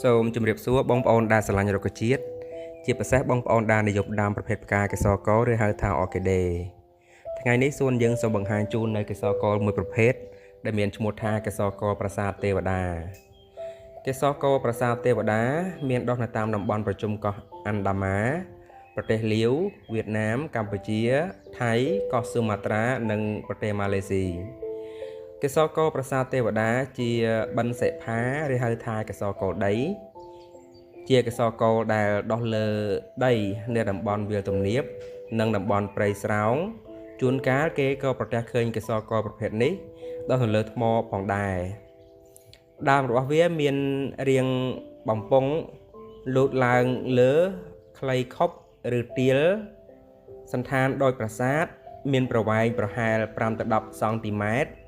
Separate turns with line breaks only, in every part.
សូមជម្រាបសួរបងប្អូនដែលស្រឡាញ់រុក្ខជាតិជាពិសេសបងប្អូនដែលនិយមដាំប្រភេទផ្កាកេសរកលឬហៅថាអ័រគីដេថ្ងៃនេះសួនយើងសូមបង្ហាញជូននៅកេសរកលមួយប្រភេទដែលមានឈ្មោះថាកេសរកលប្រាសាទទេវតាកេសរកលប្រាសាទទេវតាមានដុះនៅតាមតំបន់ប្រជុំកោះអាន់ដាម៉ាប្រទេសលាវវៀតណាមកម្ពុជាថៃកោះស៊ូម៉ាត្រានិងប្រទេសម៉ាឡេស៊ីកេសរកលប្រាសាទទេវតាជាបិណ្ឌសិផាឬហៅថាកេសរកលដីជាកេសរកលដែលដុះលើដីនៅតំបន់វាលទំនាបនិងតំបន់ព្រៃស្រោងជួនកាលគេក៏ប្រទះឃើញកេសរកលប្រភេទនេះដុះនៅលើថ្មផងដែរដើមរបស់វាមានរាងបំពង់លូតឡើងលើខ្លីខុបឬទាលសន្តានដោយប្រាសាទមានប្រវែងប្រហែល5ទៅ10សង់ទីម៉ែត្រ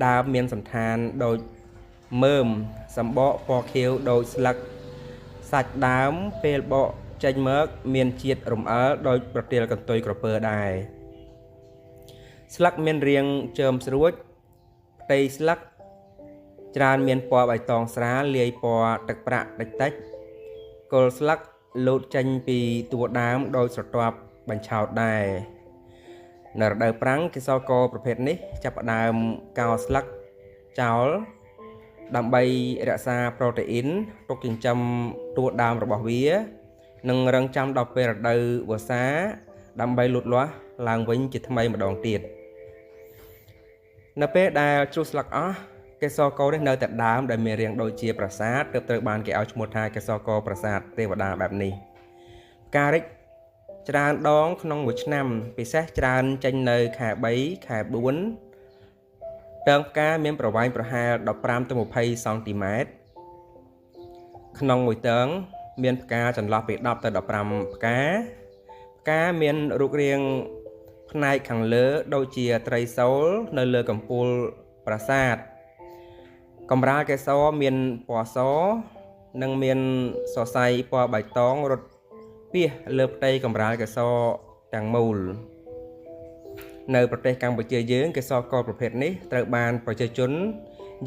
ដើមមានសន្តានដូចមើមសម្បកពណ៌ខៀវដូចស្លឹកសាច់ដើមពេលបកចេញមកមានជាតិរំអិលដោយប្រទាលកន្ទុយក្រពើដែរស្លឹកមានរាងចើមស្រួចផ្ទៃស្លឹកច្រើនមានពណ៌បៃតងស្រាលលាយពណ៌ទឹកប្រាក់តិចៗគល់ស្លឹកលូតចេញពីតួដើមដោយស្រទាប់បញ្ឆោតដែរនៅរដូវប្រាំងកេសរកលប្រភេទនេះចាប់ផ្ដើមកោស្លឹកចោលដើម្បីរក្សាប្រូតេអ៊ីនទុកចិញ្ចឹមតួដើមរបស់វានិងរងចាំដល់ពេលរដូវវស្សាដើម្បីលូតលាស់ឡើងវិញជាថ្មីម្ដងទៀតនៅពេលដែលជ្រុះស្លឹកអស់កេសរកលនេះនៅតែដើមដែលមានរាងដូចជាប្រាសាទទើបត្រូវបានគេឲ្យឈ្មោះថាកេសរកលប្រាសាទទេវតាបែបនេះផ្ការិចច្រើនដងក្នុងមួយឆ្នាំពិសេសច្រើនចេញនៅខែ3ខែ4តើងផ្កាមានប្រវែងប្រហែល15ទៅ20សង់ទីម៉ែត្រក្នុងមួយតើងមានផ្កាចន្លោះពី10ទៅ15ផ្កាផ្កាមានរូបរាងផ្នែកខាងលើដូចជាត្រីសូលនៅលើកំពូលប្រាសាទកម្រាលកេសរមានពណ៌សនិងមានសរសៃពណ៌បៃតងរត់ពាសលើផ្ទៃកម្រាលកេសរទាំងមូលនៅប្រទេសកម្ពុជាយើងកេសរកលប្រភេទនេះត្រូវបានប្រជាជន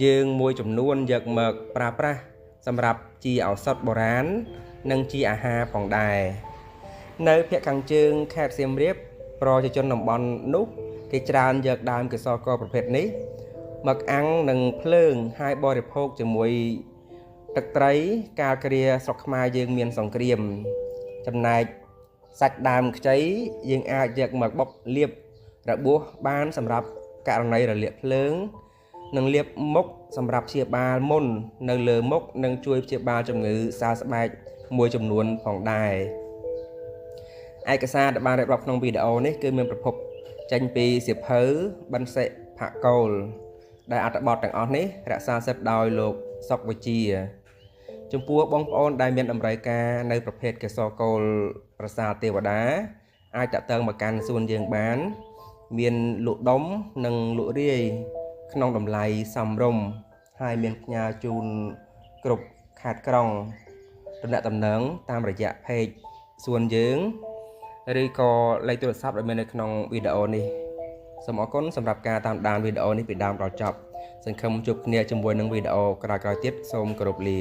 យើងមួយចំនួនយកមកប្រើប្រាស់សម្រាប់ជាឱសថបុរាណនិងជាអាហារផងដែរនៅភាគខាងជើងខេត្តសៀមរាបប្រជាជនតំបន់នោះគេច្រើនយកដើមកេសរកលប្រភេទនេះមកអាំងនឹងភ្លើងហើយបរិភោគជាមួយទឹកត្រីកាលគ្រាស្រុកខ្មែរយើងមានសង្គ្រាមចំណែកសាច់ដើមខ្ចីយើងអាចយកមកបុកលាបរបួសបានសម្រាប់ករណីរលាកភ្លើងនិងលាបមុខសម្រាប់ព្យាបាលមុននៅលើមុខនិងជួយព្យាបាលជំងឺសើស្បែកមួយចំនួនផងដែរឯកសារដែលបានរៀបរាប់ក្នុងវីដេអូនេះគឺមានប្រភពចេញពីសៀវភៅបិណ្ឌសិផកូលដែលអត្ថបទទាំងអស់នេះរក្សាសិទ្ធិដោយលោកសុកវិជាចំពោះបងប្អូនដែលមានតម្រូវការនៅប្រភេទកេសរកលប្រាសាទទេវតាអាចតាក់ទងមកកាន់សួនយើងបានមានលក់ដុំនិងលក់រាយក្នុងតម្លៃសមរម្យហើយមានផ្ញើជូនគ្រប់ខេត្តក្រុងទំនាក់ទំនងតាមរយៈ page សួនយើងឬក៏លេខទូរស័ព្ទដែលមាននៅក្នុងវីដេអូនេះសូមអរគុណសម្រាប់ការតាមដានវីដេអូនេះពីដើមដល់ចប់សង្ឃឹមជួបគ្នាជាមួយនឹងវីដេអូក្រោយៗទៀតសូមគោរពលា